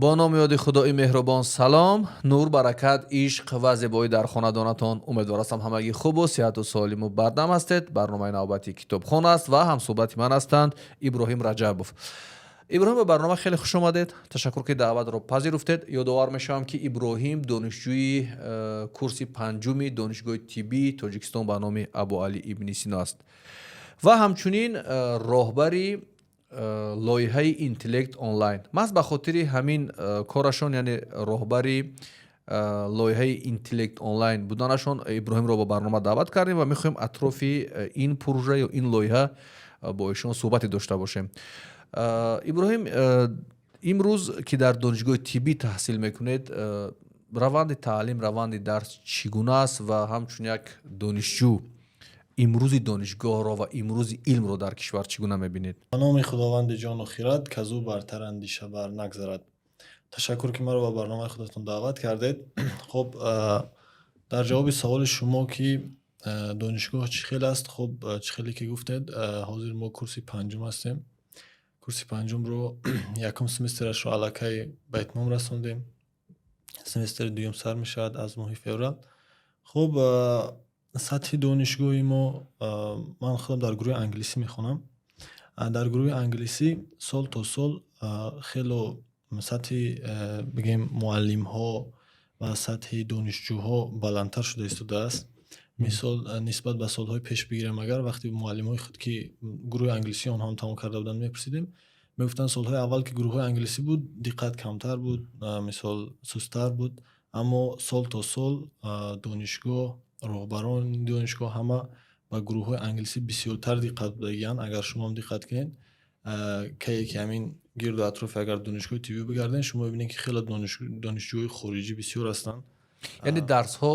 Бо номи ёди Худои меҳрубон. Салом, нур, баракат, ишқ ва зебоӣ дар хонадонатон. Умедвор ҳастам, ҳамагӣ хубу сиҳату солиму бардам ҳастед. Барномаи навбатии «Китобхон» аст ва ҳамсӯҳбати ман ҳастанд Иброҳим Раҷабов. Иброҳим, ба барнома хеле хуш омадед. Ташаккур, ки даъватро пазируфтед. Ёдовар мешавам, ки Иброҳим донишҷӯи курси панҷуми Донишгоҳи тиббии Тоҷикистон ба номи Абуалӣ ибни Сино аст ва ҳамчунин роҳбари лоиҳаи «Интеллект онлайн». Маҳз ба хотири ҳамин корашон, яъне роҳбари лоиҳаи «Интеллект онлайн» буданашон, Иброҳимро ба барнома даъват кардем ва мехоҳем атрофи ин пурожа ё ин лоиҳа бо эшон суҳбате дошта бошем. Иброҳим, имрӯз ки дар донишгоҳи тиббӣ таҳсил мекунед, раванди таълим, раванди дарс чӣ гуна аст ва ҳамчун як донишҷӯ имрӯзи донишгоҳро ва имрӯзи илмро дар кишвар чӣ гуна мебинед? Ба номи Худованди ҷону хирад, казу бартар андеша бар нагзарад. Ташаккур, ки маро ба барномаи худатон даъват кардед. Хуб, дар ҷавоби саволи шумо, ки донишгоҳ чӣ хел аст, хуб, чӣ хеле ки гуфтед, ҳозир мо курси панҷум ҳастем. Курси панҷумро, якум семестрашро аллакай ба итмом расондем, семестри дуюм сар мешавад аз моҳи феврал. Хуб, сатҳи донишгоҳи мо, ман худам дар гурӯҳи англисӣ мехонам. Дар гурӯҳи англисӣ сол то сол хело сатҳи, бигем, муаллимҳо ва сатҳи донишҷӯҳо баландтар шуда истодааст. Мисол, нисбат ба солҳои пеш бигирем агар, вақте муаллимҳои худ, ки гурӯҳи англисии онҳо ҳам тамом карда буданд, мепурсидем, мегуфтанд, солҳои аввал, ки гурӯҳҳои англисӣ буд, диққат камтар буд, мисол, сусттар буд, аммо сол то сол донишгоҳ, роҳбарони донишгоҳ ҳама ба гурӯҳҳои англисӣ бисёртар диққат додагианд. Агар шумоам диққат кунед, кае ки ҳамин гирду атрофи агар донишгоҳи тиббӣ бигардем, шумо мебинед, ки хеле донишҷӯҳои хориҷӣ бисёр ҳастанд. Яъне дарсҳо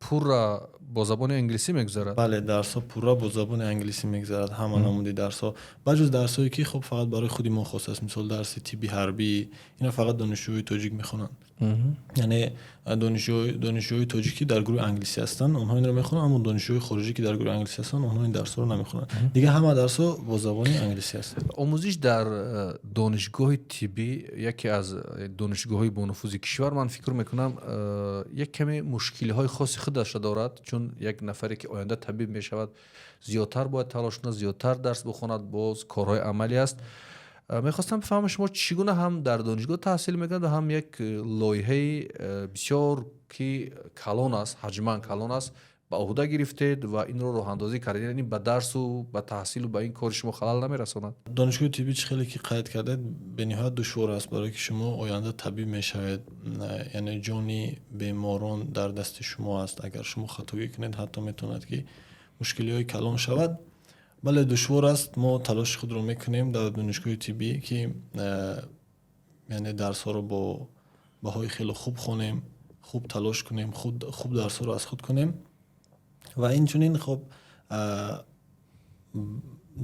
пурра бо забони англисӣ мегузарад? Бале, дарсҳо пурра бо забони англисӣ мегузарад, ҳама намуди дарсҳо, ба ҷуз дарсҳое, ки хуб, фақат барои худи мо хос аст. Мисол, дарси тибби ҳарбӣ, ина фақат донишҷӯҳои тоҷик мехонанд. Яъне донишҷӯҳои тоҷикӣ дар гурӯҳи англисӣ ҳастанд, онҳо инро мехонанд, аммо донишҷӯҳои хориҷӣ, ки дар гурӯҳи англисӣ ҳастанд, онҳо ин дарсҳоро намехонанд. Дигар ҳама дарсҳо бо забони англисӣ аст. Омӯзиш дар донишгоҳи тиббӣ, яке аз донишгоҳҳои бонуфузи кишвар, ман фикр мекунам, як каме мушкилиҳои хоси худашро дорад, чун як нафаре, ки оянда табиб мешавад, зиёдтар бояд талош кунад, зиёдтар дарс бихонад, боз корҳои амалӣ аст. Мехостам бифаҳмам, шумо чӣ гуна ҳам дар донишгоҳ таҳсил мекунед ва ҳам як лоиҳаи бисёр ки калон аст, ҳаҷман калон аст, ба ӯҳда гирифтед ва инро роҳандозӣ кардед? Яъне ба дарсу ба таҳсилу ба ин кори шумо халал намерасонад? Донишгоҳи тиббӣ, чӣ хеле ки қайд кардед, бениҳоят душвор аст, барое ки шумо оянда табиб мешавед, яъне ҷони беморон дар дасти шумо аст. Агар шумо хатогӣ кунед, ҳатто метавонад, ки мушкилиҳои калон шавад. Бале, душвор аст. Мо талоши худро мекунем дар донишгоҳи тиббӣ, ки яъне дарсҳоро бо баҳои хеле хуб хонем, хуб талош кунем, хуб дарсҳоро аз худ кунем ва инчунин, хоб,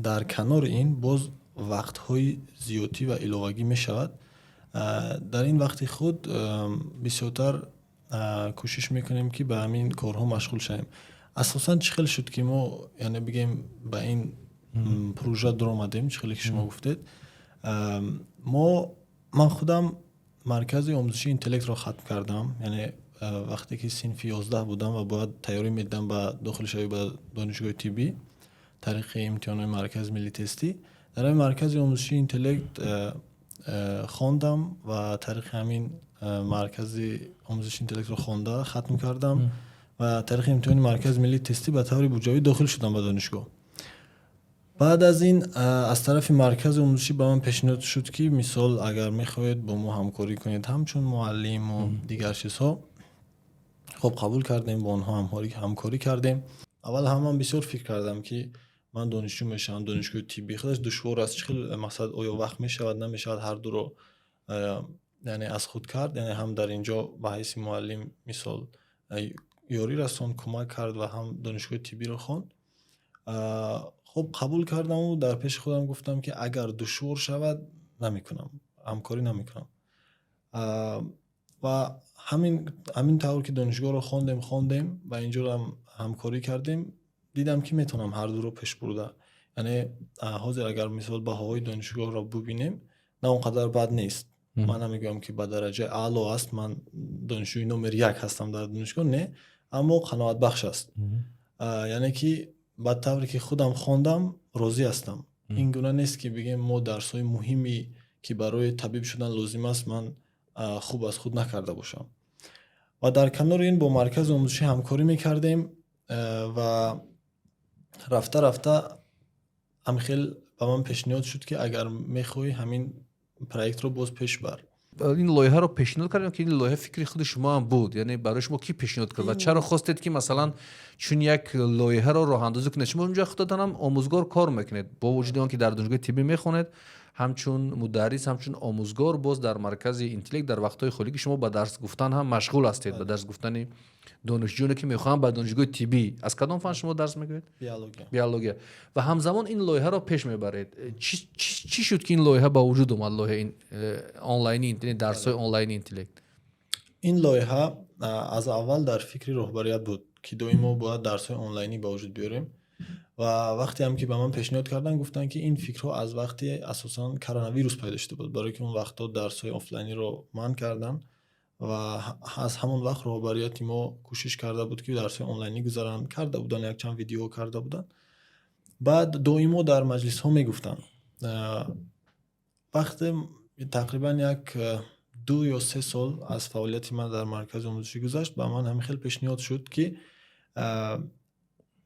дар канори ин боз вақтҳои зиёдтӣ ва иловагӣ мешавад. Дар ин вақти худ бисёртар кӯшиш мекунем, ки ба ҳамин корҳо машғул шавем. Асосан чӣ хел шуд, ки мо, яъне бигем, ба ин прожа дуромадем? Чӣ хеле ки шумо гуфтед, мо, ман худам маркази омӯзишии «Интеллектро» хатм кардам, яъне вақте ки синфи 11 будам ва бояд тайёрӣ медидам ба дохилшавӣ ба донишгоҳи тиббӣ тариқи имтиҳонҳои Маркази миллии тестӣ, дар ҳамин маркази омӯзишии «Интеллект» хондам ва тариқи ҳамин маркази омӯзиши «Интеллектро» хонда хатм кардам ва тариқи имтиҳони Маркази миллии тестӣ ба таври буҷавӣ дохил шудам ба донишгоҳ. Баъд аз ин аз тарафи маркази омӯзишӣ ба ман пешниҳод шуд, ки мисол, агар мехоҳед, бо мо ҳамкорӣ кунед ҳамчун муаллиму дигар чизҳо. Хуб, қабул кардем, бо онҳо ҳамкорӣ кардем. Аввал ҳам ман бисёр фикр кардам, ки ман донишҷӯ мешавам, донишгоҳи тиббӣ худаш душвор аст, чӣ хел, мақсад, оё вақт мешавад, намешавад ҳар дуро, яъне аз худ кард, яъне ҳам дар ин ҷо ба ҳайси муаллим, мисол, ёрӣ расонд, кӯмак кард ва ҳам донишгоҳи тиббиро хонд. Хуб, қабул кардаму дар пеши худам гуфтам, ки агар душвор шавад, намекунам, ҳамкорӣ намекунам. Ва ҳамин тавр ки донишгоҳро хондем ва инҷоам ҳамкорӣ кардем, дидам, ки метавонам ҳар дуро пеш бурда. Яъне ҳозир агар, мисол, баҳоҳои донишгоҳро бубинем, на он қадар бад нест. Ман намегӯям, ки ба дараҷаи аъло аст, ман донишҷӯи номери як ҳастам дар донишгоҳ, не, аммо қаноатбахш аст, яъне ки ба тавре ки худам хондам, розӣ ҳастам. Ин гуна нест, ки бигем, мо дарсҳои муҳиме, ки барои табиб шудан лозим аст, ман хуб аз худ накарда бошам. Ва дар канори ин бо маркази омӯзишӣ ҳамкорӣ мекардем ва рафта рафта ҳамхел ба ман пешниҳод шуд, ки агар мехоҳӣ, ҳамин проектро боз пеш бар. Ин лоиҳаро пешниҳод кардем, ки ин лоиҳа фикри худи шумо ҳам буд? Яъне барои шумо кӣ пешниҳод кард ва чаро хостед, ки масалан чун як лоиҳаро роҳандозӣ кунед? Шумо унҷо худатон ҳам омӯзгор кор мекунед, бо вуҷуди он ки дар донишгоҳи тиббӣ мехонед, ҳамчун мударрис, ҳамчун омӯзгор, боз дар маркази Интеллект дар вақтҳои холигӣ шумо ба дарс гуфтан ҳам машғул ҳастед, ба дарс гуфтани донишҷӯёне, ки мехоҳанд ба донишгоҳи тиббӣ. Аз кадом фан шумо дарс мегӯед? Биология. Биология. Ва ҳамзамон ин лоиҳаро пеш мебаред. Чӣ шуд, ки ин лоиҳа ба вуҷуд омад, лоиҳаи онлайни Интеллект, дарсҳои онлайни Интеллект? Ин лоиҳа аз аввал дар фикри роҳбарият буд, ки доимо бояд дарсҳои онлайнӣ ба вуҷуд биёрем. Ва вақте ҳам ки ба ман пешниҳод карданд, гуфтанд, ки ин фикрҳо аз вақти асосан коронавирус пайдо шуда буд, барое ки он вақтҳо дарсҳои офлайниро манъ карданд ва аз ҳамон вақт роҳбарияти мо кӯшиш карда буд, ки дарсҳои онлайнӣ гузаранд. Карда буданд, якчанд видеоҳо карда буданд. Баъд доимо дар маҷлисҳо мегуфтанд. Вақте тақрибан як 2 ё 3 сол аз фаъолияти ман дар маркази омӯзишӣ гузашт, ба ман ҳамин хел пешниҳод шуд, ки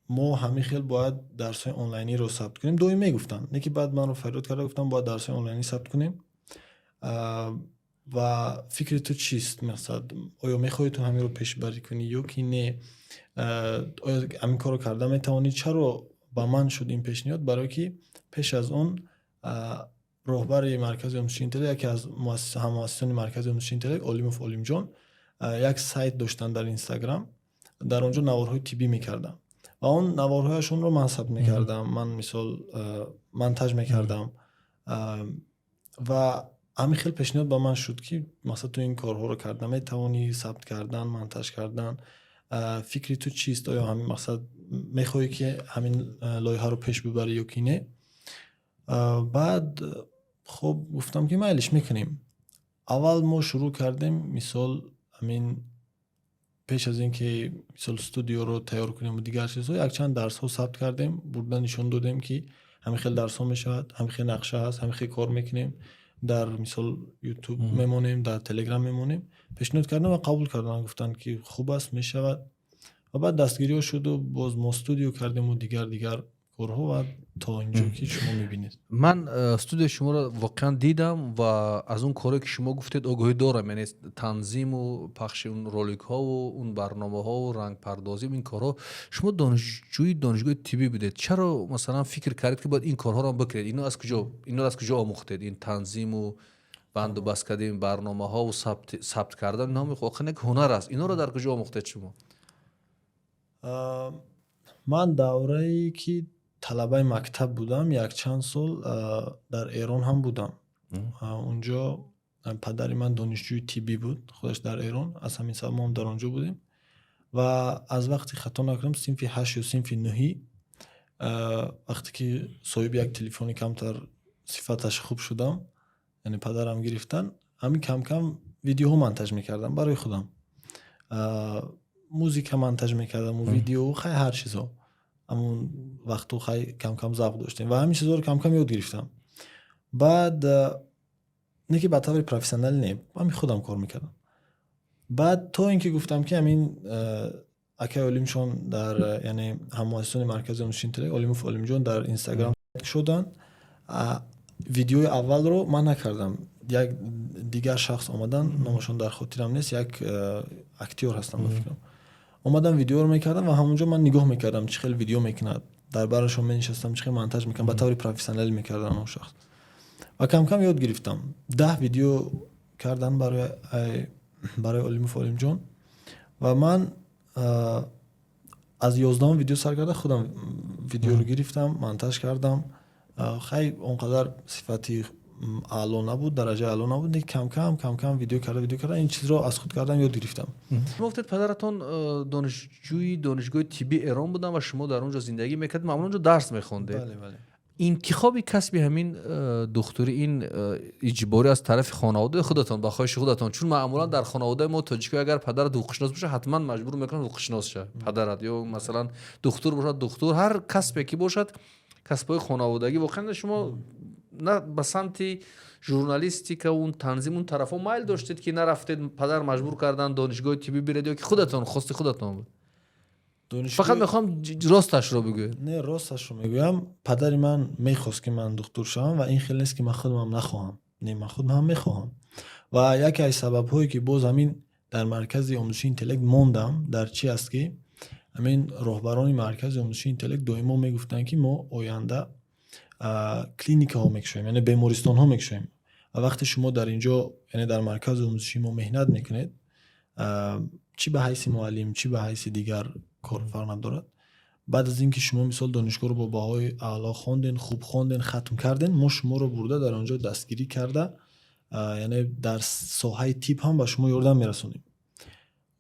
мо ҳамин хел бояд дарсҳои онлайниро сабт кунем. Доим мегуфтанд, не ки баъд манро фарёд карда гуфтанд, бояд дарсҳои онлайнӣ сабт кунем ва фикри ту чист? Мақсад, оё мехоҳӣ ту ҳаминро пешбарӣ кунӣ ё ки не? Оё ҳамин корро карда метавонӣ? Чаро ба ман шуд ин пешниҳод? Барое ки пеш аз он роҳбари маркази омӯзиши Интеллект, яке аз ҳаммуассисони маркази омӯзиши Интеллект, Олимов Олимҷон, як сайт доштанд дар Инстаграм. Дар он ҷо наворҳои тиббӣ мекарданд ва он наворҳояшонро ман сабт мекардам, ман мисол монтаж мекардам. Ва ҳамин хел пешниҳод ба ман шуд, ки мақсад, ту ин корҳоро карда метавонӣ: сабт кардан, монтаж кардан. Фикри ту чист? Оё ҳамин мақсад мехоҳӣ, ки ҳамин лоиҳаро пеш бибарӣ ё ки не? Баъд хуб, гуфтам, ки майлиш, мекунем. Аввал мо шурӯъ кардем, мисол, ҳамин пеш аз ин ки мисол студиоро тайёр кунем ва дигар чизҳо, якчанд дарсҳо сабт кардем, бурда нишон додем, ки ҳамин хел дарсҳо мешавад, ҳамин хел нақша ҳаст, ҳамин хел кор мекунем, дар мисол Ютуб мемонем, дар Телеграм мемонем. Пешниҳод кардем ва қабул карданд, гуфтанд, ки хуб аст, мешавад. Ва баъд дастгириҳо шуду боз мо студио кардему дигар дигар корҳо ва то инҷо, ки шумо мебинед. Ман студияи шуморо воқеан дидам ва аз он коре, ки шумо гуфтед, огоҳӣ дорам, яъне танзиму пахши он роликҳову он барномаҳову рангпардозӣ, ин корҳо. Шумо донишҷӯи донишгоҳи тиббӣ будед, чаро масалан фикр кардед, ки бояд ин корҳоро бикунед? Иноро аз куҷо омӯхтед, ин танзиму банду баст кардани барномаҳову сабт кардан? Инҳо воқеан як ҳунар аст. Инҳоро дар куҷо омӯхтед шумо? Ман даврае, ки талабаи мактаб будам, якчанд сол дар Эрон ҳам будам. Унҷо падари ман донишҷӯи тиббӣ буд худаш дар Эрон, аз ҳамин сабаб мо ҳам дар он ҷо будем. Ва аз вақти, хато накунам, синфи ҳашт ё синфи нӯҳӣ, вақте ки соҳиби як телефони камтар сифаташ хуб шудам, яъне падарам гирифтан, ҳамин камкам видеоҳо монтаж мекардам барои худам, музика монтаж мекардаму видео, хай, ҳар чизҳо. Ҳамон вақту, хай, камкам завқ доштем ва ҳамин чизҳоро камкам ёд гирифтам. Баъд не ки ба таври профессионалӣ, не, ҳамин худам кор мекардам. Баъд то ин ки гуфтам, ки ҳамин акаи Олимшон дар, яъне ҳаммуассисони маркази омӯзиши Интеллект, Олимов Олимҷон, дар Инстаграм шуданд. Видеои аввалро ман накардам, як дигар шахс омадан, номашон дар хотирам нест, як актёр ҳастам ба фикрам, омадам, видеоро мекардам ва ҳамонҷо ман нигоҳ мекардам, чӣ хел видео мекунад, дар барашон менишастам, чӣ хел монтаж мекунад, ба таври профессионалӣ мекардан он шахс. Ва камкам ёд гирифтам. 10 видео кардан барои Олимов Олимҷон ва ман аз 11-ум видео сар карда худам видеоро гирифтам, монтаж кардам. Хай, он қадар сифати аъло набуд, дараҷаи аъло набуд, лекин камкам камкам видео карда, видео карда, ин чизро аз худ кардам, ёд гирифтам. Шумо гуфтед, падаратон донишҷӯи донишгоҳи тибби Эрон буданд ва шумо дар он ҷо зиндагӣ мекардед, маъмулан он ҷо дарс мехондед. Бале. Интихоби касби ҳамин духтурӣ, ин иҷборӣ аз тарафи хонаводаи худатон, ба хоҳиши худатон? Чун маъмулан дар хонаводаи мо, тоҷикҳо, агар падарат ҳуқуқшинос бошад, ҳатман маҷбур мекунанд ҳуқуқшинос ша падарат, ё масалан духтур бошад, духтур, ҳар касбе ки бошад, касбҳои хонаводагӣ. Воқеан шумо на ба самти журналистика, он танзим, он тарафҳо майл доштед, ки нарафтед? Падар маҷбур кардан донишгоҳи тиббӣ биред ё ки худатон, хости худатон буд? Фақат мехоҳам росташро бигӯед. Не, росташро мегӯям. Падари ман мехост, ки ман духтур шавам, ва ин хел нест, ки ман худамам нахоҳам. Не, ман худам мехоҳам. Ва яке аз сабабҳое, ки боз ҳамин дар маркази омӯзиши Интеллект мондам, дар чи аст, ки ҳамин роҳбарони маркази омӯзиши Интеллект доимо мегуфтанд, ки мо оянда клиникаҳо мекушоем, яъне бемористонҳо мекушоем, ва вақте шумо дар ин ҷо, яъне дар маркази омӯзиши мо меҳнат мекунед, чӣ ба ҳайси муаллим, чӣ ба ҳайси дигар кор, фарқ надорад, баъд аз ин ки шумо мисол донишгоҳро бо баҳои аъло хонден, хуб хонден, хатм карден, мо шуморо бурда дар он ҷо дастгирӣ карда, яъне дар соҳаи тиб ҳам ба шумо ёрдам мерасонем.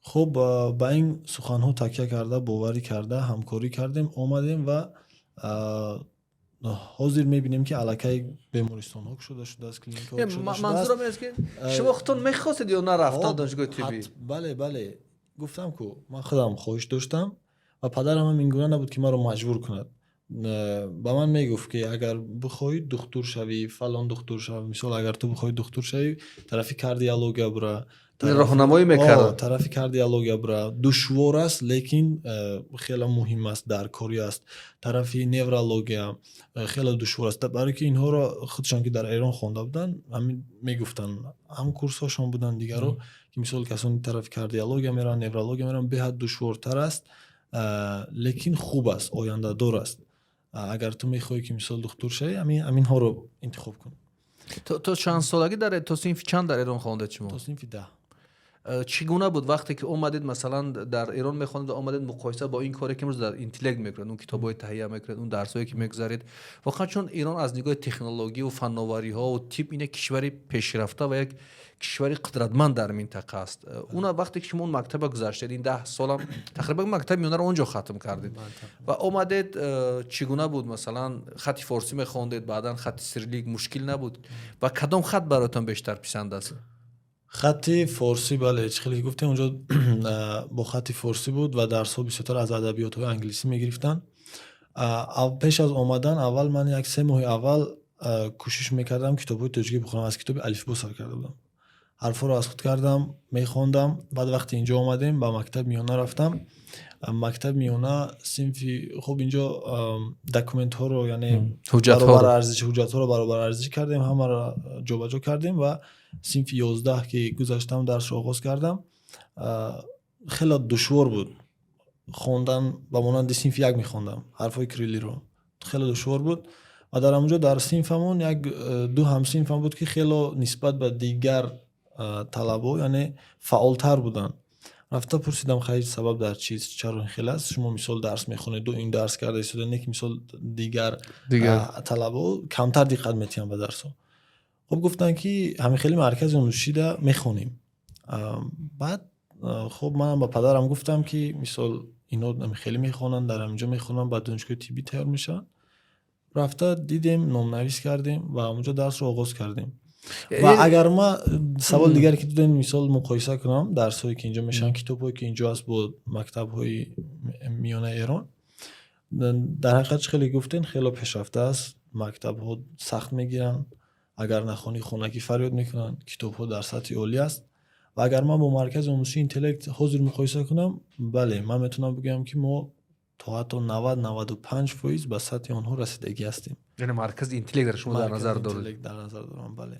Хуб, ба ин суханҳо такя карда, боварӣ карда, ҳамкорӣ кардем, омадем ва ҳозир мебинем, ки аллакай бемористонҳо кушода шудааст, клиникаҳо кушода шудааст. Манзурам ин аст, ки шумо худтон мехостед ё на рафтан донишгоҳи тиббӣ? Бале, гуфтам ку, ман худам хоҳиш доштам ва падарам ҳам ин гуна набуд, ки маро маҷбур кунад. Ба ман мегуфт, ки агар бихоҳӣ духтур шавӣ, фалон духтур шав. Мисол, агар ту бихоҳӣ духтур шавӣ, тарафи кардиология бура. Роҳнамоӣ мекард. Тарафи кардиология бура, душвор аст, лекин хеле муҳим аст, даркорӣ аст. Тарафи неврология хеле душвор аст, барое ки инҳоро худшон, ки дар Эрон хонда буданд, ҳамин мегуфтанд, ҳам курсҳошон буданд дигаро, ки мисол касони тарафи кардиология мераванд, неврология мераванд, беҳад душвортар аст, лекин хуб аст, ояндадор аст. Агар ту мехоҳӣ, ки мисол духтур шавӣ, ҳаминҳоро интихоб кун. То чанд солагӣ дар, то синфи чанд дар Эрон хондед шумо? То синфи 10. Чӣ гуна буд, вақте ки омадед, масалан дар Эрон мехондед ва омадед, муқоиса бо ин коре, ки имрӯз дар Интеллект мекунед, он китобҳои таҳия мекунед, он дарсҳое, ки мегузаред? Воқеан чун Эрон аз нигоҳи технологию фанновариҳо тиб ин як кишвари пешрафта ва як кишвари қудратманд дар минтақа аст. Уна вақте ки шумо он мактаба гузаштед, ин 10 солам тақрибан мактаби миёнаро он ҷо хатм кардед ва омадед, чӣ гуна буд? Масалан, хати форсӣ мехондед, баъдан хати сирилик мушкил набуд? Ва кадом хат бароятон бештар писанд аст? Хати форсӣ, бале. Чӣ хеле ки гуфтем, онҷо бо хати форсӣ буд ва дарсҳо бисёртар аз адабиётҳои англисӣ мегирифтанд. Пеш аз омадан аввал ман як 3 моҳи аввал кӯшиш мекардам китобҳои тоҷикӣ бихонам. Аз китоби алифбо сар карда будам, ҳарфҳоро аз худ кардам, мехондам. Баъд вақте инҷо омадем, ба мактаби миёна рафтам. Мактаби миёна, синфи, хуб, инҷо документҳоро, яъне ҳуҷҷатҳоро баробарарзиш кардем, ҳамаро ҷобаҷо кардем ва синфи 11 ки гузаштам, дарсро оғоз кардам, хеле душвор буд хондан. Ба монанди синфи як мехондам ҳарфҳои кириллиро, хеле душвор буд. Ва дар ҳамонҷо дар синфамон як ду ҳамсинфам буд, ки хело нисбат ба дигар талабо, яъне фаъолтар буданд. Рафта пурсидам: «Хайр, сабаб дар чист? Чаро ин хел аст? Шумо мисол дарс мехонед, ин дарс карда истода, не ки мисол дигар талабо камтар диққат метиҳанд ба дарсҳо». Хуб, гуфтанд, ки ҳамин хели маркази омӯзишида мехонем. Баъд хуб, манам ба падарам гуфтам, ки мисол ино хеле мехонанд, дар ҳаминҷо мехонанд, ба донишгоҳи тиббӣ тайёр мешаванд. Рафта дидем, номнавис кардем ва ҳамонҷо дарсро оғоз кардем. Ва агар ма савол дигаре, ки додем, мисол муқоиса кунам дарсҳое, ки инҷо мешаванд, китобҳое, ки инҷо аст, бо мактабҳои миёнаи Эрон, дар ҳақиқат, чӣ хеле гуфтем, хело пешрафта аст. Мактабҳо сахт мегиранд, агар нахонӣ, хонагӣ фарёд мекунанд, китобҳо дар сатҳи олӣ аст. Ва агар ман бо маркази омӯзиши Интеллект ҳозир муқоиса кунам, бале, ман метавонам бигӯям, ки мо то ҳатто 90-95% ба сатҳи онҳо расидагӣ ҳастем. Яъне маркази Интеллектро шумо дар назар доред? Дар назар дорам, бале.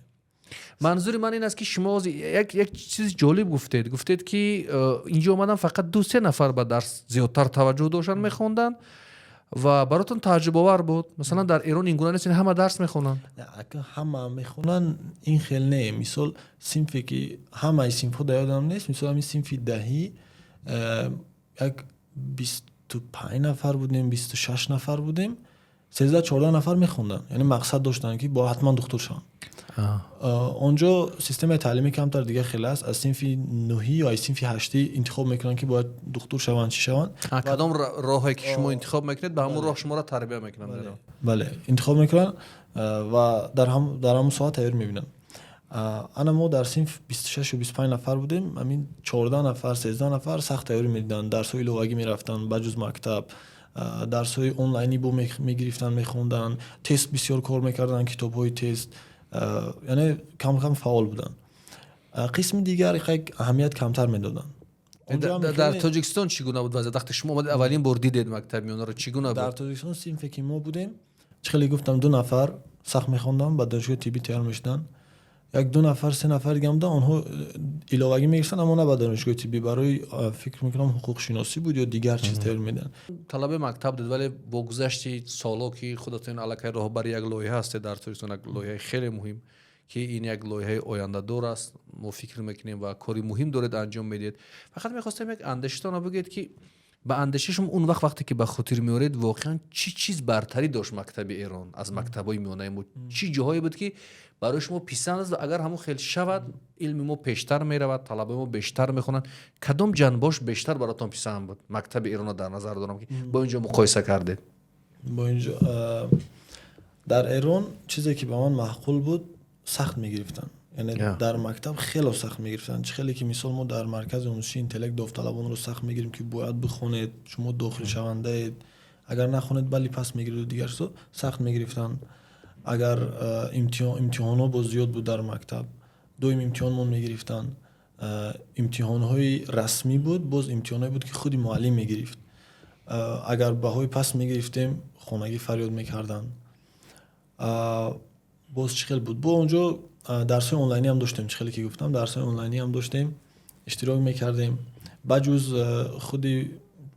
Манзури ман ин аст, ки шумо як чизи ҷолиб гуфтед. Гуфтед, ки инҷо омадан, фақат ду се нафар ба дарс зиёдтар таваҷҷӯҳ доштанд, мехонданд ва баротон тааҷҷубовар буд. Масалан, дар Эрон ин гуна нест, ҳама дарс мехонанд. Ҳама мехонанд, ин хел не. Мисол, синфе ки, ҳамаи синфҳо дар ёдам нест, мисол, ҳамин синфи 10-ӣ як 25 нафар будем, 26 нафар будем, 13-14 нафар мехонданд, яъне мақсад доштанд, ки бо ҳатман духтур шаванд. Он ҷо системаи таълимӣ камтар дигар хел аст. Аз синфи нӯҳӣ ё аз синфи ҳаштӣ интихоб мекунанд, ки бояд духтур шаванд, чӣ шаванд. Кадом роҳе ки шумо интихоб мекунед, ба ҳамон роҳ шуморо тарбия мекунанд. Бале, интихоб мекунанд ва дар ҳамон соат тайёр мебинанд. Ана мо дар синф 26 ё 25 нафар будем, ҳамин 14 нафар, 13 нафар сахт тайёрӣ медиданд, дарсҳои иловагӣ мерафтанд ба ҷуз мактаб, дарсҳои онлайнӣ бо мегирифтанд, мехонданд, тест бисёр кор мекарданд, китобҳои тест, яъне кам кам фаъол буданд. Қисми дигар аҳамият камтар медоданд. Дар Тоҷикистон чӣ гуна буд вазъият? Вақте шумо омадед, аввалин бор дидед мактаби миёнаро, чӣ гуна буд? Дар Тоҷикистон синфе ки мо будем, чӣ хеле гуфтам, ду нафар сахт мехонданд, ба донишгоҳи тиббӣ тайёр мешуданд. Як ду нафар, се нафар дига буданд, онҳо иловагӣ мегирифтанд, аммо на ба донишгоҳи тиббӣ, барои, фикр мекунам, ҳуқуқшиносӣ буд ё дигар чиз тайёр медиҳанд. Талабаи мактаб буд, вале бо гузашти солҳо, ки худатон аллакай роҳбари як лоиҳа ҳастед дар Тоҷикистон, як лоиҳаи хеле муҳим, ки ин як лоиҳаи ояндадор аст, мо фикр мекунем, ва кори муҳим доред анҷом медиҳед. Фақат мехостем як андешатонро бигӯед, ки ба андешаи шумо он вақт, вақте ки ба хотир меоред, воқеан чӣ чиз бартарӣ дошт мактаби Эрон аз мактабҳои миёнаи мо? Чӣ ҷоҳое буд, ки барои шумо писанд аст ва агар ҳамон хел шавад, илми мо пештар меравад, талабаи мо бештар мехонанд? Кадом ҷанбош бештар баротон писанд буд мактаби Эронро дар назар дорам, ки бо ин ҷо муқоиса кардед? Бо ин ҷо, дар Эрон чизе ки ба ман маъқул буд, сахт мегирифтанд, яъне дар мактаб хело сахт мегирифтанд. Чӣ хеле ки мисол мо дар маркази омӯзиши Интеллект довталабонро сахт мегирем, ки бояд бихонед, шумо дохилшавандаед, агар нахонед, балли пас мегиред, дигар чизо сахт мегирифтанд. Агар имтиҳонҳо боз зиёд буд дар мактаб, доим имтиҳонмон мегирифтанд. Имтиҳонҳои расмӣ буд, боз имтиҳонҳое буд, ки худи муаллим мегирифт. Агар баҳои паст мегирифтем, хонагӣ фарёд мекарданд. Боз чӣ хел буд? Бо он ҷо дарсҳои онлайнӣ ҳам доштем, чӣ хеле ки гуфтам, дарсҳои онлайнӣ ҳам доштем, иштирок мекардем. Ба ҷуз худи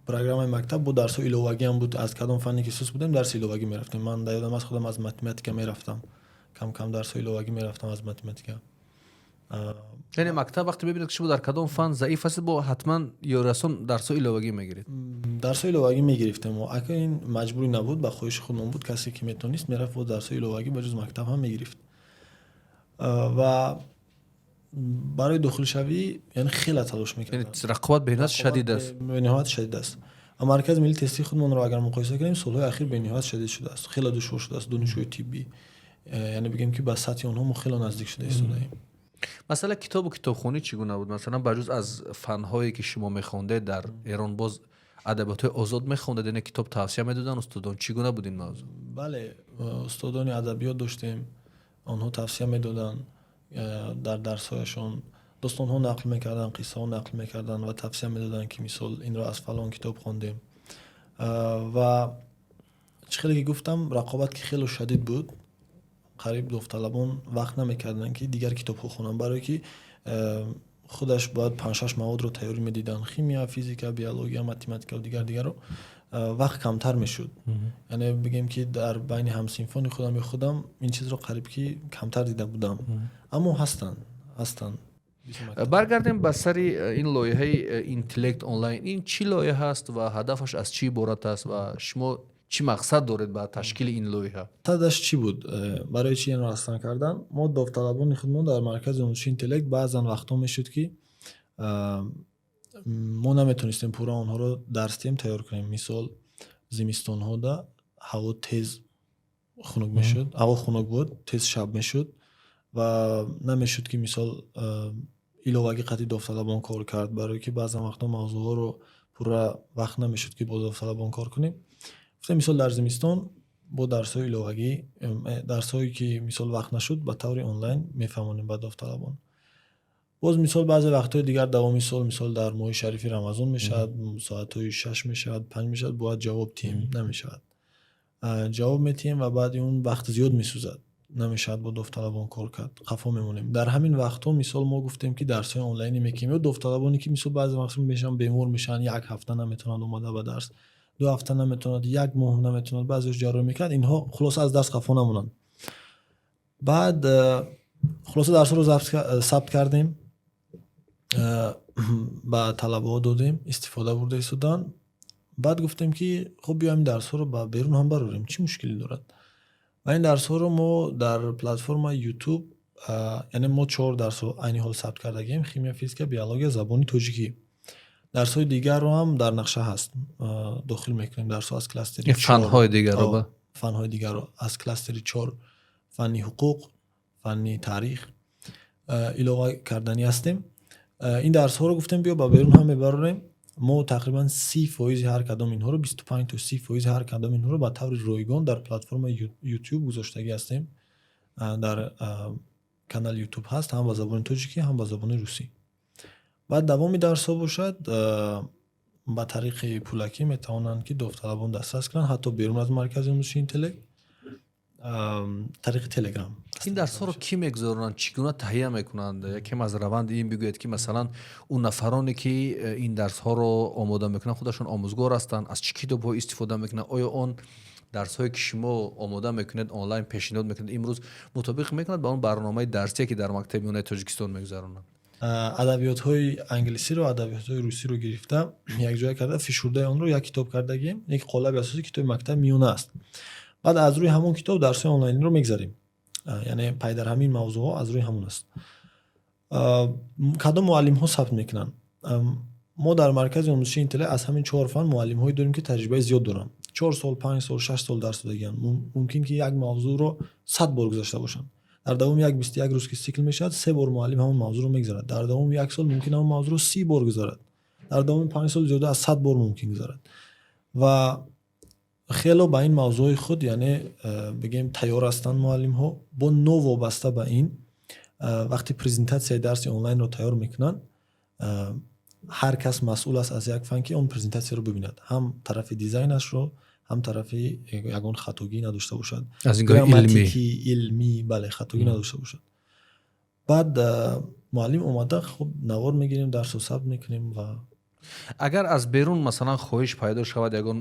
программаи мактаб, бо дарсҳои иловагӣ ҳам буд. Аз кадом фанне ки суст будем, дарси иловагӣ мерафтем. Ман дар ёдам аст, худам аз математика мерафтам, кам кам дарсҳои иловагӣ мерафтам аз математика. Яъне мактаб вақте мебинад, ки шумо дар кадом фан заиф ҳастед, бо ҳатман ёрасон дарсҳои иловагӣ мегиред? Дарсҳои иловагӣ мегирифтем. Ака, ин маҷбурӣ набуд, ба хоҳиши худмон буд. Касе ки метонист, мерафт, бо дарсҳои иловагӣ ба ҷуз мактаб ҳам мегирифт. Ва барои дохилшавӣ, яъне, хеле талош мекардам. Рақобат бениҳоят шадид аст. Бениҳоят шадид аст. Маркази миллии тестии худмонро агар муқоиса кунем, солҳои ахир бениҳоят шадид шудааст, хеле душвор шудааст донишгоҳи тиббӣ. Яъне бигем, ки ба сатҳи онҳо мо хеле наздик шуда истодаем. Масалан, китобу китобхонӣ чӣ гуна буд? Масалан, ба ҷуз аз фанҳое ки шумо мехондед, дар Эрон боз адабиётҳои озод мехондед? Яъне китоб тавсия медоданд устодон? Чӣ гуна буд ин мавзӯъ? Бале, устодони адабиёт доштем, онҳо тавсия медоданд, дар дарсҳояшон достонҳо нақл мекарданд, қиссаҳо нақл мекарданд ва тавсия медоданд, ки мисол инро аз фалон китоб хондем. Ва чӣ хеле ки гуфтам, рақобат ки хело шадид буд, қариб довталабон вақт намекарданд, ки дигар китобҳо хонанд, барое ки худаш бояд панҷшаш маводро тайёрӣ медиданд: химия, физика, биология, математика ва дигар дигарро. Вақт камтар мешуд. Яъне бигем, ки дар байни ҳамсинфони худам ё худам ин чизро қариб ки камтар дида будам, аммо ҳастанд, ҳастанд. Баргардем ба сари ин лоиҳаи Интеллект онлайн. Ин чӣ лоиҳа аст ва ҳадафаш аз чӣ иборат аст ва шумо чӣ мақсад доред ба ташкили ин лоиҳа? Мақсадаш чӣ буд? Барои чӣ инро аслан кардан? Мо довталабони худмон дар маркази омӯзиши Интеллект баъзан вақтҳо мешуд, ки мо наметонистем пурра онҳоро дарс диҳем, тайёр кунем. Мисол, зимистонҳода ҳаво тез хунук мешуд, ҳаво хунук буд, тез шаб мешуд ва намешуд, ки мисол иловагӣ қатъи довталабон кор кард, барое ки баъзан вақтҳо мавзӯъҳоро пурра вақт намешуд, ки бо довталабон кор кунем. Гуфтем, мисол, дар зимистон бо дарсҳои иловагӣ, дарсҳое ки мисол вақт нашуд, ба таври онлайн мефаҳмонем ба довталабон. Боз мисол баъзе вақтҳои дигар давоми сол, мисол дар моҳи шарифи Рамазон мешавад, соатҳои 6 мешавад, 5 мешавад, бояд ҷавоб диҳем, намешавад. Ҷавоб метиҳем ва баъди он вақт зиёд месӯзад, намешавад бо довталабон кор кард, қафо мемонем. Дар ҳамин вақтҳо мисол мо гуфтем, ки дарсҳои онлайнӣ мекунем. Ё довталабоне ки мисол баъзе вақт мешаванд, бемор мешаванд, як ҳафта наметавонанд омада ба дарс, 2 ҳафта наметавонад, як моҳ наметавонад, баъзеш ҷарроҳӣ мекунад, инҳо хулоса аз дарс қафо намонанд. Баъд хулоса дарсҳоро сабт кардем, ба талабаҳо додем, истифода бурда истоданд. Баъд гуфтем, ки хуб, биёем, дарсҳоро ба берун ҳам барорем, чӣ мушкиле дорад? Ва ин дарсҳоро мо дар платформаи YouTube. Яъне мо чор дарсро айни ҳол сабт кардагием: химия, физика, биология, забони тоҷикӣ. Дарсҳои дигарро ҳам дар нақша ҳаст, дохил мекунем дарсҳо аз кластери фанҳои дигарро. Фанҳои дигарро аз кластери чор, фанни ҳуқуқ, фанни таърих илова карданӣ ҳастем. Ин дарсҳоро гуфтем, биё, ба берун ҳам мебарорем. Мо тақрибан 30 фоизи ҳар кадом инҳоро, 25 то 30 фоизи ҳар кадом инҳоро ба таври ройгон дар платформаи YouTube гузоштагӣ ҳастем. Дар канали YouTube ҳаст ҳам ба забони тоҷикӣ, ҳам ба забони русӣ. Баъд давоми дарсҳо бошад, ба тариқи пулакӣ метавонанд, ки довталабон дастрас кунанд, ҳатто берун аз маркази омӯзиши Интеллект, тариқи Телеграм. Ин дарсҳоро кӣ мегузаронанд, чӣ гуна таҳия мекунанд? Якем аз раванди ин бигӯед, ки масалан, он нафароне ки ин дарсҳоро омода мекунанд, худашон омӯзгор ҳастанд, аз чӣ китобҳо истифода мекунанд? Оё он дарсҳое ки шумо омода мекунед, онлайн пешниҳод мекунед, имрӯз мутобиқ мекунад ба он барномаи дарсие, ки дар мактаби миёнаи Тоҷикистон мегузаронанд? Адабиётҳои англисиро, адабиётҳои русиро гирифта, якҷоя карда, фишурдаи онро як китоб кардагием, як қолаби асосии китоби мактаби миёна аст. Баъд аз рӯи ҳамон китоб дарсҳои онлайниро мегзарем, яъне пайдарҳамин мавзӯъҳо аз рӯи ҳамон аст. Кадом муаллимҳо сабт мекунанд? Мо дар маркази омӯзиши Интеллект аз ҳамин чор фан муаллимҳое дорем, ки таҷрибаи зиёд доранд, 4 сол, 5 сол, 6 сол дарс додагианд. Мумкин ки як мавзӯъро 100 бор гузашта бошанд. Дар давоми як 21 рӯз ки сикл мешавад, се бор муаллим ҳамон мавзӯъро мегузарад. Дар давоми як сол мумкин ҳамон мавзӯъро 30 бор гузарад. Дар давоми 5 сол зиёда аз 100 бор мумкин гузарад ва хело ба ин мавзӯъҳои худ, яъне бигем, тайёр ҳастанд муаллимҳо. Бо новобаста ба ин, вақте презентатсияи дарси онлайнро тайёр мекунанд, ҳар кас масъул аст аз як фан, ки он презентатсияро бибинад, ҳам тарафи дизайнашро, ҳам тарафи ягон хатогӣ надошта бошад. Аз нигоҳи илмӣ. Грамматикӣ, илмӣ, бале, хатогӣ надошта бошад. Баъд муаллим омада, хуб, навор мегирем, дарсро сабт мекунем ва Агар аз берун, масалан, хоҳиш пайдо шавад, ягон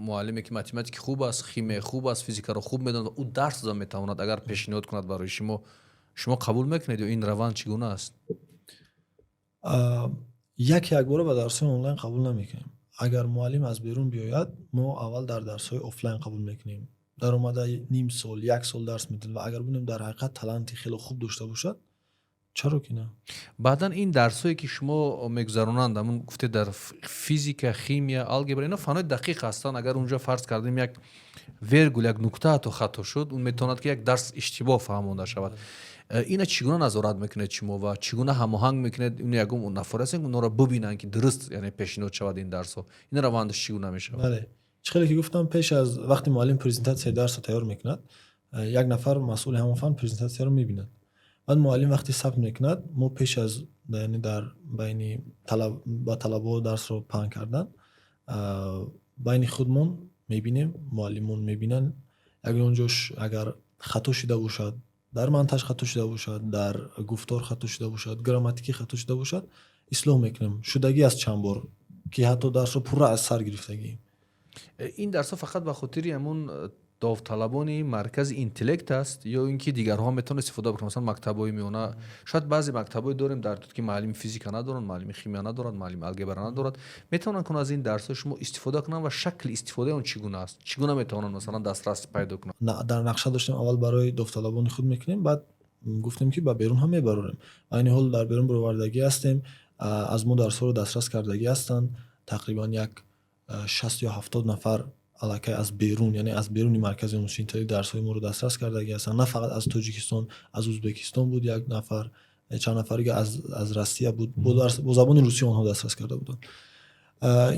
муаллиме ки математики хуб аст, химия хуб аст, физикаро хуб медонад ва ӯ дарс дода метавонад, агар пешниҳод кунад барои шумо, шумо қабул мекунед ё ин раванд чӣ гуна аст? Яке якбора ба дарсҳои онлайн қабул намекунем. Агар муаллим аз берун биёяд, мо аввал дар дарсҳои офлайн қабул мекунем. Даромада ним сол, як сол дарс медиҳад ва агар бинем, дар ҳақиқат таланти хеле хуб дошта бошад, чаро ки на? Баъдан ин дарсҳое ки шумо мегузаронанд, ҳамун гуфтед, дар физика, химия, алгебра, ино фанҳои дақиқ ҳастанд. Агар унҷо, фарз кардем, як вергул, як нукта ҳатто хато шуд, он метавонад, ки як дарс иштибоҳ фаҳмонда шавад. Ина чӣ гуна назорат мекунед шумо ва чӣ гуна ҳамоҳанг мекунед? Ин ягон нафар ҳастен, онҳоро бубинанд, ки дуруст, яъне, пешниҳод шавад ин дарсҳо? Ин равандаш чӣ гуна мешавад? Бале, чӣ хеле ки гуфтам, пеш аз вақти муаллим презентатсияи дарсро тайёр мекунад, як нафар масъули ҳамон фан презентатсияро мебинад. Баъд муаллим вақте сабт мекунад, мо пеш аз, яъне дар байни ба талабаҳо дарсро паҳн кардан, байни худмон мебинем, муаллимон мебинанд. Ягон ҷош агар хато шида бошад, дар монтаж хато шида бошад, дар гуфтор хато шида бошад, грамматикӣ хато шида бошад, ислоҳ мекунем. Шудагӣ аст чанд бор, ки ҳатто дарсро пурра аз сар гирифтагием. Ин дарсҳо фақат ба хотири ҳамун довталабони маркази Интеллект аст ё ин ки дигарҳо метавонанд истифода бикунанд? Масалан, мактабҳои миёна, шояд баъзе мактабҳое дорем дар ки муаллими физика надоранд, муаллими химия надоранд, муаллими алгебра надорад. Метавонанд кун аз ин дарсҳои шумо истифода кунанд ва шакли истифодаи он чӣ гуна аст? Чӣ гуна метавонанд, масалан, дастрас пайдо кунанд? Дар нақша доштем, аввал барои довталабони худ мекунем, баъд гуфтем, ки ба берун ҳам мебарорем. Айни ҳол дар берун баровардагӣ ҳастем, аз мо дарсҳоро дастрас кардагӣ ҳастанд. Тақрибан як 60 ё 70 нафар аллакай аз берун, яъне аз беруни маркази омӯзиши Интеллект дарсҳои моро дастрас кардагӣ ҳастанд. На фақат аз Тоҷикистон, аз Ӯзбекистон буд як нафар, чанд нафар дига аз Россия буд, бо забони русӣ онҳо дастрас карда буданд.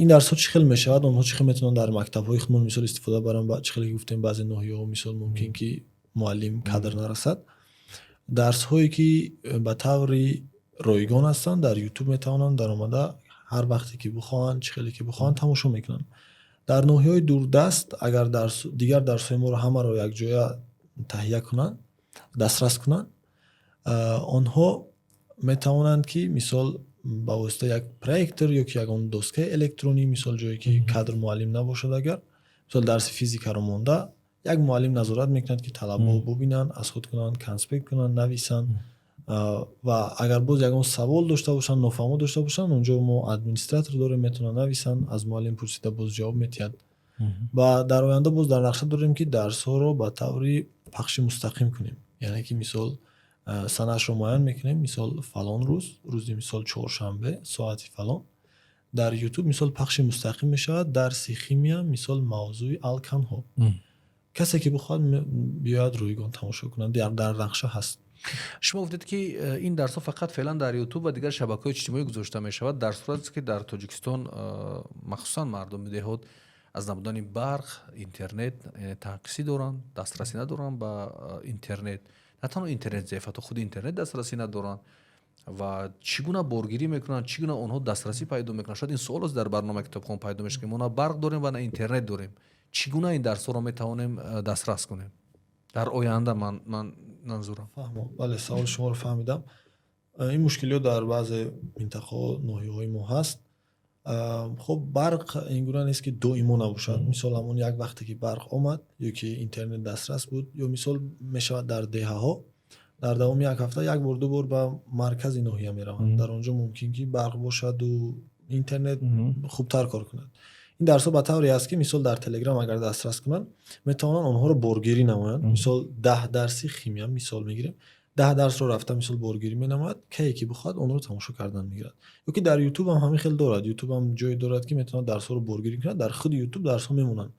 Ин дарсҳо чӣ хел мешавад, онҳо чӣ хел метавонанд дар мактабҳои худмон, мисол, истифода баранд? Чӣ хеле гуфтем, баъзе ноҳияҳо, мисол, мумкин ки муаллим, кадр нарасад. Дарсҳое ки ба таври ройгон ҳастанд, дар Ютуб метавонанд даромада, ҳар вақте ки бихоҳанд, чӣ хеле ки бихоҳанд, тамошо мекунанд. Дар ноҳияҳои дурдаст агар дигар дарсҳои моро ҳамаро якҷоя таҳия кунанд, дастрас кунанд, онҳо метавонанд, ки мисол, ба воситаи як проектор ё ки ягон доскаи электронӣ, мисол, ҷое ки кадр, муаллим набошад, агар, мисол, дарси физикаро монда, як муаллим назорат мекунад, ки талабаҳо бубинанд, аз худ кунанд, конспект кунанд, нависанд ва агар боз ягон савол дошта бошанд, нофаҳмо дошта бошанд, онҷо мо администратор дорем, метавонанд нависанд, аз муаллим пурсида, боз ҷавоб медиҳад. Ва дар оянда боз дар нақша дорем, ки дарсҳоро ба таври пахши мустақим кунем, яъне ки, мисол, Санаашро муайян мекунем, мисол, фалон рӯз, рӯзи, мисол, чоршанбе, соати фалон дар Ютуб, мисол, пахши мустақим мешавад дарси химия, мисол, мавзӯи алканҳо. Касе ки бихоҳад, биёяд, ройгон тамошо кунад, дар нақша ҳаст. Шумо гуфтед, ки ин дарсҳо фақат феълан дар Ютуб ва дигар шабакаҳои иҷтимоӣ гузошта мешавад, дар сурате ки дар Тоҷикистон махсусан мардуми деҳот аз набудани барқ, интернет танқисӣ доранд, дастрасӣ надоранд ба интернет. На танҳо интернет заиф, ҳатто худи интернет дастрасӣ надоранд. Ва чӣ гуна боргирӣ мекунанд, чӣ гуна онҳо дастрасӣ пайдо мекунанд? Шояд ин суол аст, дар барномаи Китобхон пайдо мешавад, ки мо на барқ дорем ва на интернет дорем, чӣ гуна ин дарсҳоро метавонем дастрас кунем дар оянда, ман манзурам? Фаҳмо, бале, саволи шуморо фаҳмидам. Ин мушкилиҳо дар баъзе минтақаҳо, ноҳияҳои мо ҳаст. Хуб, барқ ин гуна нест, ки доимо набошад. Мисол, ҳамон як вақте ки барқ омад ё ки интернет дастрас буд, ё, мисол, мешавад, дар деҳаҳо дар давоми як ҳафта як бор, ду бор ба маркази ноҳия мераванд. Дар он ҷо мумкин ки барқ бошаду интернет хубтар кор кунад. Ин дарсҳо ба тавре аст, ки, мисол, дар Телеграм агар дастрас кунанд, метавонанд онҳоро боргирӣ намоянд. Мисол, 10 дарси химия, мисол мегирем, 10 дарсро рафта, мисол, боргирӣ менамояд, кае ки бихоҳад, онро тамошо кардан мегирад. Ё ки дар Ютуб ҳам ҳамин хел дорад, Ютуб ҳам ҷое дорад, ки метавонад дарсҳоро боргирӣ кунад. Дар худи Ютуб дарсҳо мемонанд,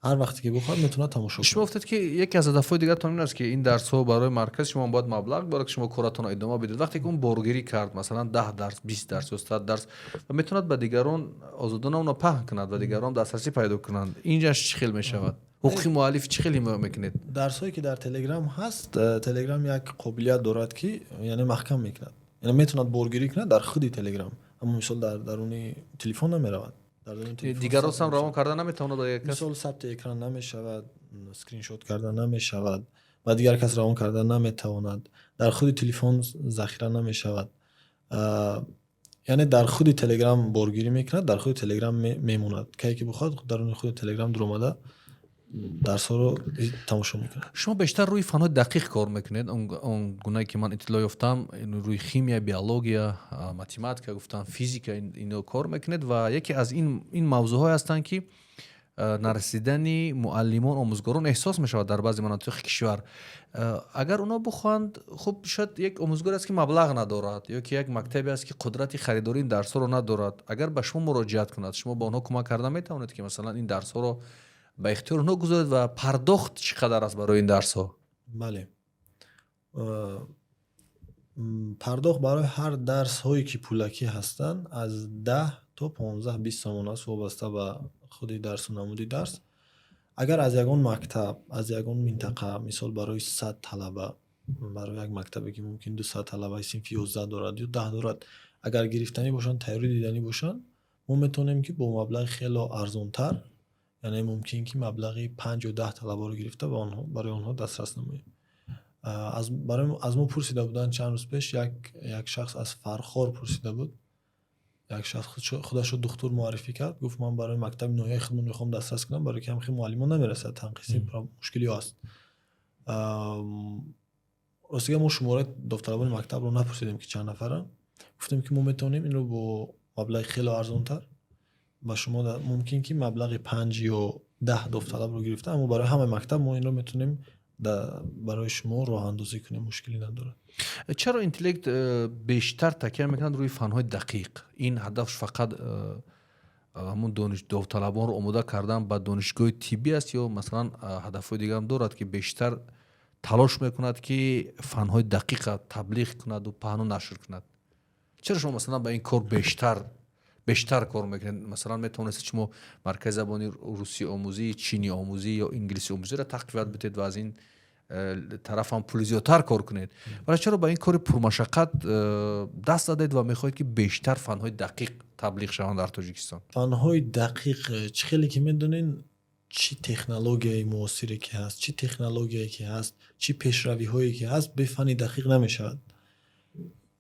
ҳар вақте ки бихоҳад, метавонад тамошо Шумо кунад. гуфтед, ки яке аз ҳадафҳои дигаратон ин аст, ки ин дарсҳо барои маркази шумо бояд маблағ биёрад, ки шумо коратонро идома бидед. Вақте ки он боргирӣ кард, масалан, 10 дарс, 20 дарс ё 100 дарс, ва метавонад ба дигарон озодона онро паҳн кунад ва дигарон дастрасӣ пайдо кунанд, инҷаш чӣ хел мешавад? Ҳуқуқи муаллиф чӣ хел ҳимоя мекунед? Дарсҳое ки дар Телеграм ҳаст, Телеграм як қобилият дорад, ки яъне маҳкам мекунад, яъне метавонад боргирӣ кунад дар худи Телеграм, аммо, мисол, дар даруни телефон намеравад. Дар даруни телефон Дигарро сабт сам равон намешавад. карда наметавонад ба як кас? Мисол, сабти экран намешавад, скриншот карда намешавад, ба дигар кас равон карда наметавонад, дар худи телефон захира намешавад. Яъне дар худи Телеграм боргирӣ мекунад, дар худи Телеграм мемонад. Кае ки бихоҳад, даруни худи Телеграм дуромада, дарсҳоро тамошо мекунад. Шумо бештар рӯи фанҳои дақиқ кор мекунед, он гунае ки ман иттилоъ ёфтам, рӯи химия, биология, математика гуфтам, физика, ино кор мекунед. Ва яке аз ин мавзӯъҳое ҳастанд, ки нарасидани муаллимон, омӯзгорон эҳсос мешавад дар баъзе манотиқи кишвар. Агар онҳо бихоҳанд, хуб, шояд як омӯзгоре аст, ки маблағ надорад, ё ки як мактабе аст, ки қудрати харидории ин дарсҳоро надорад, агар ба шумо муроҷиат кунад, шумо ба онҳо кӯмак карда метавонед, ки, масалан, ин дарсҳоро ба ихтиёри онҳо гузоред? Ва пардохт чӣ қадар аст барои ин дарсҳо? Бале, пардохт барои ҳар дарсҳое ки пулакӣ ҳастанд, аз 10 то 15-20 сомон аст, вобаста ба худи дарсу намуди дарс. Агар аз ягон мактаб, аз ягон минтақа, мисол, барои 100 талаба, барои як мактабе ки мумкин 200 талабаи синфи 11 дорад ё 10 дорад, агар гирифтанӣ бошанд, тайёрӣ диданӣ бошанд, мо метавонем, ки бо маблағи хело арзонтар, яъне мумкин ки маблағи 5 ё 10 талабаро гирифта, ба онҳо, барои онҳо дастрас намоем. Аз мо пурсида буданд чанд рӯз пеш, як шахс аз Фархор пурсида буд. Як шахс худашро духтур муаррифӣ кард, гуфт: «Ман барои мактаби ноҳияи худмон мехоҳам дастрас кунам, барои ки ҳамхел муаллимон намерасад, танқиси, мушкилиҳо аст». Ростига, мо шумораи довталабони мактабро напурсидем, ки чанд нафаранд. Гуфтем, ки мо метавонем инро бо маблағи хело арзонтар ба шумо, мумкин ки маблағи 5 ё 10 довталабро гирифта, аммо барои ҳамаи мактаб мо инро метавонем барои шумо роҳандозӣ кунем, мушкилӣ надорад. Чаро Интеллект бештар такя мекунад рӯи фанҳои дақиқ? Ин ҳадафш фақат ҳамун довталабонро омода кардан ба донишгоҳи тиббӣ аст ё, масалан, ҳадафҳои дигарам дорад, ки бештар талош мекунад, ки фанҳои дақиқа таблиғ кунаду паҳну нашр кунад? Чаро шумо, масалан, ба ин кор бештар кор мекунед? Масалан, метавонистед шумо маркази забони русӣ омӯзӣ, чинӣ омӯзӣ ё инглисӣ омӯзиро тақвият бидед ва аз ин тараф ҳам пули зиёдтар кор кунед. Вале чаро ба ин кори пурмашаққат даст задед ва мехоҳед, ки бештар фанҳои дақиқ таблиғ шаванд дар Тоҷикистон? Фанҳои дақиқ, чӣ хеле ки медонен, чӣ технологияи муосире ки ҳаст, чӣ технологияе ки ҳаст, чӣ пешравиҳое ки ҳаст, бе фанни дақиқ намешавад.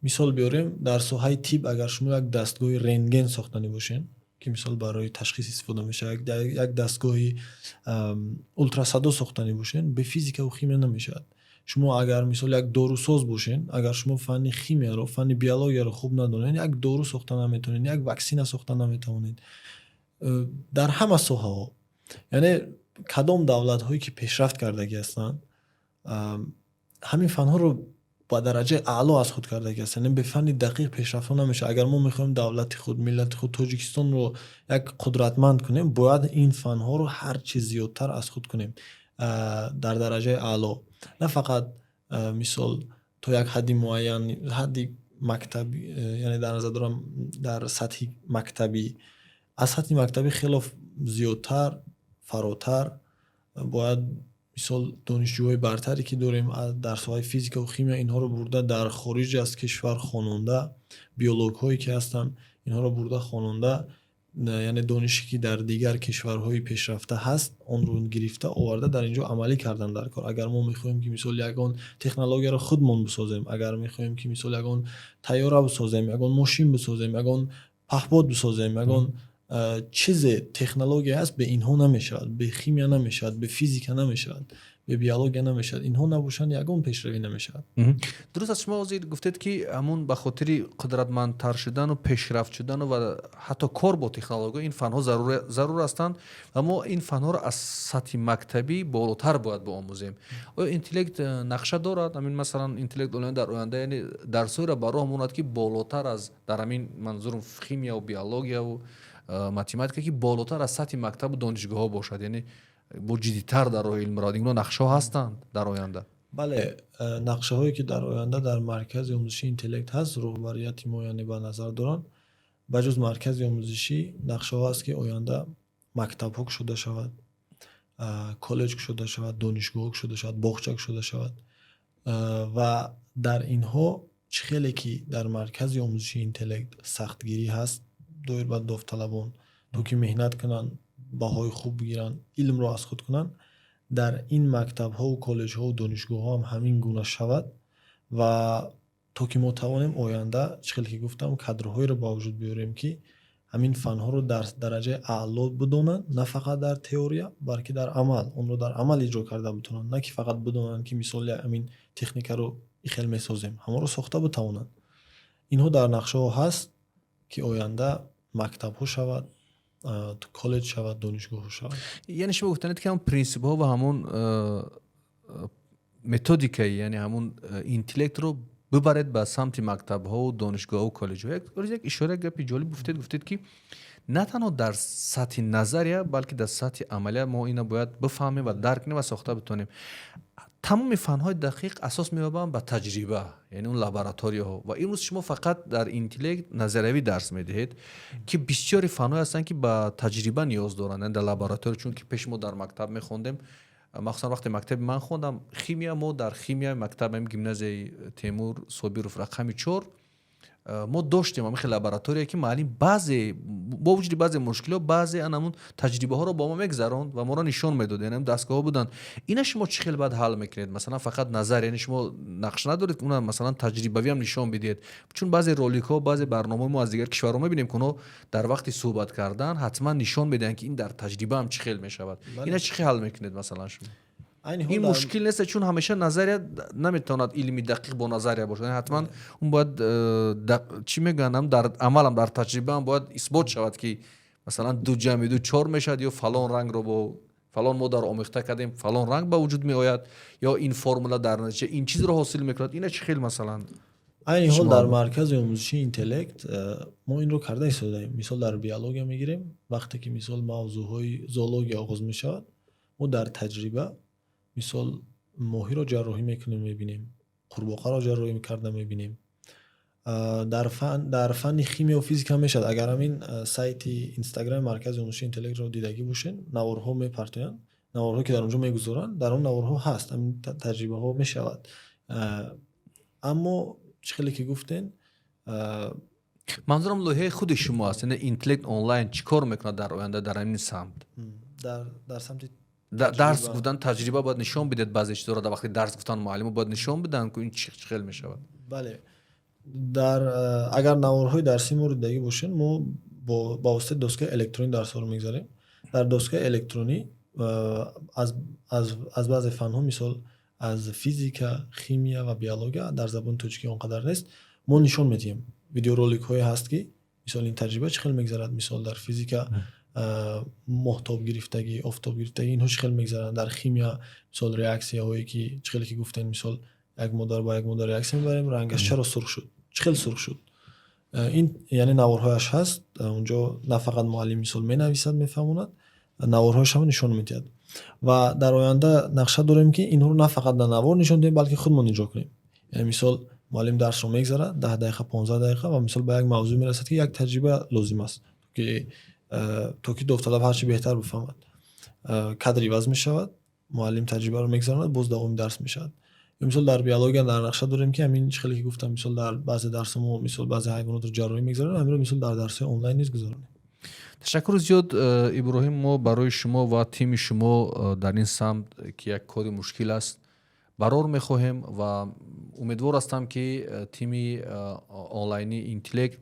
Мисол биёрем, дар соҳаи тиб агар шумо як дастгоҳи рентген сохтанӣ бошед, ки, мисол, барои ташхис истифода мешавад, як дастгоҳи ултрасадо сохтанӣ бошед, бе физикаву химия намешавад. Шумо агар, мисол, як дорусоз бошед, агар шумо фанни химияро, фанни биологияро хуб надонед, як дору сохта наметавонед, як ваксина сохта наметавонед. Дар ҳама соҳаҳо, яъне кадом давлатҳое ки пешрафт кардагӣ ҳастанд, ҳамин фанҳоро Ба дараҷаи аъло аз худ кардагӣ аст, яъне бе фанни дақиқ пешрафтҳо намешавад. Агар мо мехоҳем давлати худ, миллати худ, Тоҷикистонро як қудратманд кунем, бояд ин фанҳоро ҳарчи зиёдтар аз худ кунем дар дараҷаи аъло, на фақат, мисол, то як ҳадди муайян, ҳадди мактаб, яъне дар назар дорам дар сатҳи мактабӣ. Аз сатҳи мактабӣ хело зиёдтар, фаротар бояд. Мисол, донишҷӯҳои бартаре, ки дорем дар соҳаи физикаву химия, инҳоро бурда дар хориҷ аз кишвар хононда, биологҳое, ки ҳастанд, инҳоро бурда хононда, яъне донише, ки дар дигар кишварҳои пешрафта ҳаст, онро гирифта оварда, дар ин ҷо амалӣ кардан дар кор. Агар мо мехоҳем, ки, мисол, ягон технологияро худмон бисозем, агар мехоҳем, ки, мисол, ягон тайёра бисозем, ягон мошин бисозем, ягон паҳбод бисозем, ягон чизе, технология ҳаст, бе инҳо намешавад, бе химия намешавад, бе физика намешавад, бе биология намешавад. Инҳо набошанд, ягон пешравӣ намешавад. Дуруст аст. Шумо ҳозир гуфтед, ки ҳамун ба хотири қудратмандтар шудану пешрафт шудану ва ҳатто кор бо технология ин фанҳо зарур ҳастанд ва мо ин фанҳоро аз сатҳи мактабӣ болотар бояд биомӯзем. Оё Интеллект нақша дорад, ҳамин, масалан, Интеллект Онлайн дар оянда, яъне дарсҳоеро ба роҳ монад, ки болотар аз, дар ҳамин манзурум химияву биологияву математика, ки болотар аз сатҳи мактабу донишгоҳҳо бошад, яъне бо ҷиддитар дар роҳи илм равад? Ин гуна нақшаҳо ҳастанд дар оянда? Бале, нақшаҳое, ки дар оянда дар маркази омӯзишии Интеллект ҳаст, роҳбарияти мо, яъне, ба назар доранд. Ба ҷуз маркази омӯзишӣ, нақшаҳо ҳаст, ки оянда мактабҳо кушода шавад, коллеҷ кушода шавад, донишгоҳҳо кушода шавад, боғча кушода шавад ва дар инҳо чӣ хеле ки дар маркази омӯзишии Интеллект сахтгирӣ ҳаст доир ба довталабон, то ки меҳнат кунанд, баҳои хуб бигиранд, илмро аз худ кунанд, дар ин мактабҳову коллеҷҳову донишгоҳҳо ҳам ҳамин гуна шавад ва то ки мо тавонем оянда, чӣ хеле ки гуфтам, кадрҳоеро ба вуҷуд биёрем, ки ҳамин фанҳоро дар дараҷаи аъло бидонанд, на фақат дар теория, балки дар амал, онро дар амал иҷро карда битавонанд, на ки фақат бидонанд, ки, мисол, ҳамин техникаро ихел месозем, ҳамонро сохта битавонанд. Инҳо дар нақшаҳо ҳаст, ки оянда мактабҳо шавад, коллеҷ шавад, донишгоҳҳо шавад. Яъне шумо гуфтанед, ки ҳамон принсипҳо ва ҳамон методикаи, яъне ҳамон интеллектро бибаред ба самти мактабҳову донишгоҳҳову коллеҷҳо. Як ишора, гапи ҷолиб гуфтед. Гуфтед, ки на танҳо дар сатҳи назария, балки дар сатҳи амалия мо ина бояд бифаҳмем ва дарк кунем ва сохта битонем. Тамоми фанҳои дақиқ асос меёбанд ба таҷриба, яъне он лабораторияҳо. Ва имрӯз шумо фақат дар Интеллект назариявӣ дарс медиҳед, ки бисёри фанҳое ҳастанд, ки ба таҷриба ниёз доранд, яъне дар лаборатория. Чунки пеш мо дар мактаб мехондем, махсусан вақте мактаби ман хондам химия, мо дар химия мактаб, гимназияи Темур Собиров рақами 4, мо доштем ҳамин хел лаборатория, ки муаллим баъзе, бо вуҷуди баъзе мушкилиҳо, баъзе анамун таҷрибаҳоро бо мо мегзаронд ва моро нишон медод, яъне дастгоҳҳо буданд. Ина шумо чӣ хел баъд ҳал мекунед? Масалан, фақат назар, яъне шумо нақш надоред, ки уна, масалан, таҷрибавӣ ҳам нишон бидиҳед? Чун баъзе роликҳо, баъзе барномаҳо мо аз дигар кишварҳо мебинем, ки онҳо дар вақти суҳбат кардан ҳатман нишон медиҳанд, ки ин дар таҷриба ҳам чӣ хел мешавад. Ина чӣ хел ҳал мекунед, масалан, шумо? Ин мушкил нест, чун ҳамеша назария наметавонад илми дақиқ бо назария бошад, ҳатман он бояд, чӣ мегӯянд, дар амалам, дар таҷрибаам бояд исбот шавад, ки, масалан, ду ҷамъи ду чор мешавад ё фалон рангро бо фалон моддаро омехта кардем, фалон ранг ба вуҷуд меояд, ё ин формула дар натиҷа ин чизро ҳосил мекунад. Ина чӣ хел, масалан? Айни ҳол дар маркази омӯзишии Интеллект мо инро карда истодаем. Мисол, дар биология мегирем, вақте ки, мисол, мавзӯъҳои зоология оғоз мешавад, мо дар таҷриба, мисол, моҳиро ҷарроҳӣ мекунем, мебинем, қурбоқаро ҷарроҳӣ карда мебинем. Дар фанни химияу физика мешавад. Агар ҳамин сайти Инстаграми маркази омӯзишии Интеллектро дидагӣ бошед, наворҳо мепартоянд, наворҳое, ки дар он ҷо мегузоранд, дар он наворҳо ҳаст ҳамин таҷрибаҳо мешавад. Аммо чӣ хеле ки гуфтен, Манзурам лоиҳаи худи шумо аст, яъне Интеллект Онлайн чӣ кор мекунад дар оянда дар ҳамин самт? Дар самти дарс гуфтан, таҷриба бояд нишон бидед баъзе чизҳоро. Дар вақти дарс гуфтан муаллимо бояд нишон биданд, ки ин чӣ хел мешавад. Бале, дар агар наворҳои дарсии моро дидагӣ бошед, мо ба воситаи доскаи электронӣ дарсҳоро мегзарем. Дар доскаи электронӣ аз баъзе фанҳо, мисол, аз физика, химия ва биология, дар забони тоҷикӣ он қадар нест, мо нишон медиҳем. Видеороликҳое ҳаст, ки, мисол, ин таҷриба чӣ хел мегзарад. Мисол, дар физика моҳтоб гирифтагӣ, офтоб гирифтагӣ, инҳо чӣ хел мегзаранд. Дар химия, мисол, реаксияҳое, ки чӣ хеле ки гуфтем, мисол. Як модар ба як модар реаксия мебарем, рангаш чаро сурх шуд, чӣ хел сурх шуд. Ин яъне наворҳояш ҳаст унҷо. На фақат муаллим мисол менависад, мефаҳмонад, наворҳояшам нишон медиҳад. Ва дар оянда нақша дорем, ки инҳоро на фақат дар навор нишон диҳем, балки худмон иҷро кунем. Яъне мисол, муаллим дарсро мегзарад 10 дақиқа, 15 дақиқа ва мисол ба як мавзӯъ мерасад, ки як таҷриба лозим аст, ки то ки довталаб ҳарчи беҳтар бифаҳмад. Кадр иваз мешавад, муаллим таҷрибаро мегзаронад, боз давоми дарс мешавад. Мисол, дар биология дар нақша дорем, ки ҳамин чӣ хеле ки гуфтам, мисол, дар баъзе дарсҳо мо мисол баъзе ҳайвонотро ҷарроҳӣ мегзаронем, ҳаминро мисол дар дарсҳои онлайн низ гузаронем. Ташаккури зиёд, Иброҳим. Мо барои шумо ва тими шумо дар ин самт, ки як кори мушкил аст, барор мехоҳем ва умедвор ҳастам, ки тими онлайни Интеллект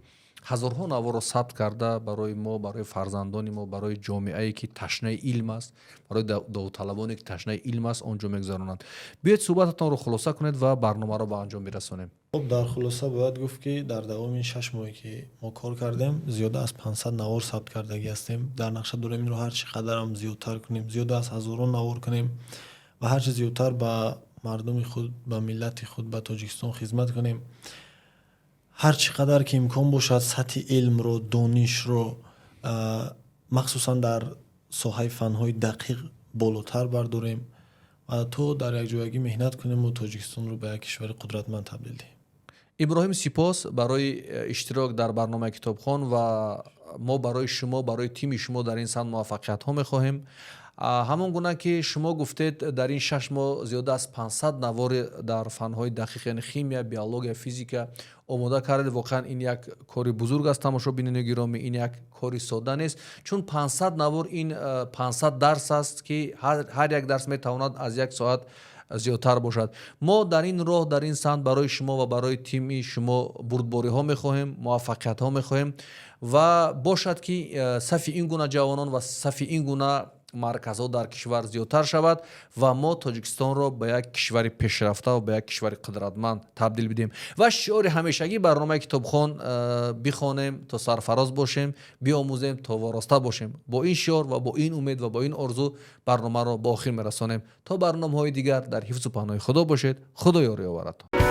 ҳазорҳо наворро сабт карда, барои мо, барои фарзандони мо, барои ҷомеае, ки ташнаи илм аст, барои довталабоне, ки ташнаи илм аст, он ҷо мегузаронанд. Биёед, суҳбататонро хулоса кунед ва барномаро ба анҷом бирасонем. Хуб, дар хулоса бояд гуфт, ки дар давоми ин 6 моҳе, ки мо кор кардем, зиёда аз 500 навор сабт кардагӣ ҳастем. Дар нақша дорем инро ҳарчи қадарам зиёдтар кунем, зиёда аз ҳазорон навор кунем ва ҳарчи зиёдтар ба мардуми худ, ба миллати худ, ба Тоҷикистон хизмат кунем. Ҳар чӣ қадар ки имкон бошад, сатҳи илмро, донишро, махсусан дар соҳаи фанҳои дақиқ болотар бардорем ва то дар якҷоягӣ меҳнат кунему Тоҷикистонро ба як кишвари қудратманд табдил диҳем. Иброҳим, сипос барои иштирок дар барномаи Китобхон ва мо барои шумо, барои тими шумо дар ин самт муваффақиятҳо мехоҳем. Ҳамон гуна ки шумо гуфтед, дар ин 6 моҳ зиёда аз 500 навори дар фанҳои дақиқ, яъне химия, биология, физика омода кардед. Воқеан, ин як кори бузург аст, тамошобинони гиромӣ, ин як кори сода нест, чун 500 навор ин 500 дарс аст, ки ҳар як дарс метавонад аз як соат зиёдтар бошад. Мо дар ин роҳ, дар ин самт барои шумо ва барои тими шумо бурдбориҳо мехоҳем, муваффақиятҳо мехоҳем ва бошад, ки сафи ин гуна ҷавонон ва сафи ин гуна марказҳо дар кишвар зиёдтар шавад ва мо Тоҷикистонро ба як кишвари пешрафта ва ба як кишвари қудратманд табдил бидиҳем. Ва шиори ҳамешагии барномаи Китобхон: бихонем, то сарфароз бошем, биомӯзем, то вороста бошем. Бо ин шиор ва бо ин умед ва бо ин орзу барномаро ба охир мерасонем. То барномаҳои дигар дар ҳифзу паноҳи Худо бошед. Худо ёри оваратон.